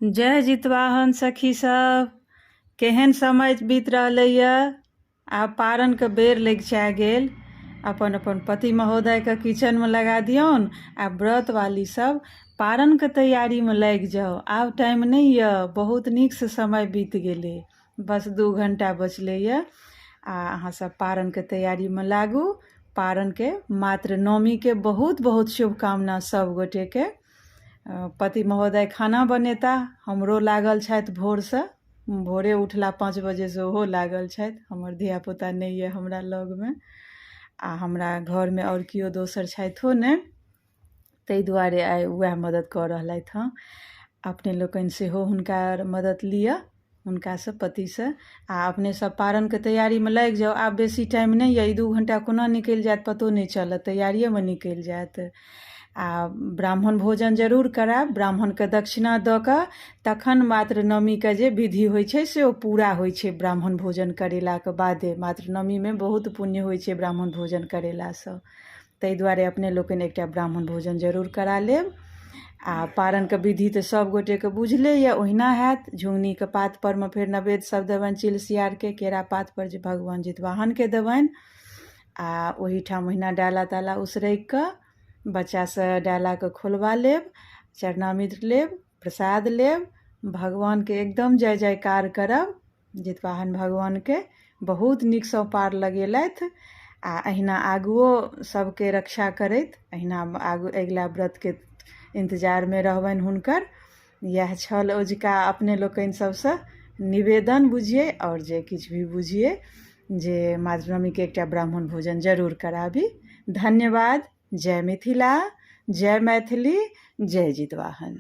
जय जितवाहन सखी सब। केहन समय बीत रहलैए। आब पारनके बेर लगिचा गेल। अपन अपन पति महोदयके किचनमे लगा दियौन आ व्रतवाली सब पारनके तैयारीमे लागि जाउ। आब टाइम नहि यऽ, बहुत नीकसँ समय बीत गेलै। बस 2 घण्टा बचलैए आ अहाँ सब पारनके तैयारीमे लागू। पारनके मात्र नवमीके बहुत बहुत शुभकामना सब गोटेके। पति महोदय खाना बनेता, हमरो लागल छथि भोरसँ, भोरे उठला 5 बजेसँ ओहो लागल छथि। हमर धियापुता नहि यऽ हमरा लगमे आ हमरा घरमे आओर केओ दोसर छथिओ नहि, ताहि दुआरे आइ वएह मदद कऽ रहलथि हँ। अपने लोकनि सेहो हुनका मदद लिअ, हुनकासँ, पतिसँ, आ अपने सब पारनके तैयारीमे लागि जाउ। आब बेसी टाइम नहि यऽ, ई 2 घण्टा कोना निकलि जायत पतो नहि चलत, तैयारिएमे निकलि जायत। आ ब्राह्मण भोजन जरूर करायब, ब्राह्मणके दक्षिणा दऽ कऽ तखन मात्र नवमीके जे विधि होइ छै से ओ पूरा होइ छै। ब्राह्मण भोजन करेलाके बादे मात्र नवमीमे बहुत पुण्य होइ छै ब्राह्मण भोजन करेलासँ। ताहि दुआरे अपने लोकनि एकटा ब्राह्मण भोजन जरूर करा लेब। आ पारनके विधि तऽ सब गोटेके बुझले यऽ, ओहिना हैत। झुङ्गनीके पात परमे फेर नैवेद्य सब देबनि चिल सियारके, केरा पात पर जे भगवान जितवाहनके देबनि। आ ओहिठाम ओहिना डाला ताला उसरगि कऽ बच्चासँ डालाके खोलबा लेब, चरणामृत लेब, प्रसाद लेब, भगवानके एकदम जय जयकार करब। जितवाहन भगवानके बहुत नीकसँ पार लगेलथि आ अहिना आगुओ सबके रक्षा करैत अहिना आगू अगिला व्रतके इन्तजारमे रहबनि हुनकर। इएह छल अजुका अपने लोकनि सबसँ निवेदन बुझियै आओर जे किछु भी बुझियै जे मातृनवमीके एकटा ब्राह्मण भोजन जरूर कराबी। धन्यवाद। जय मिथिला, जय मैथिली, जय जितवाहन।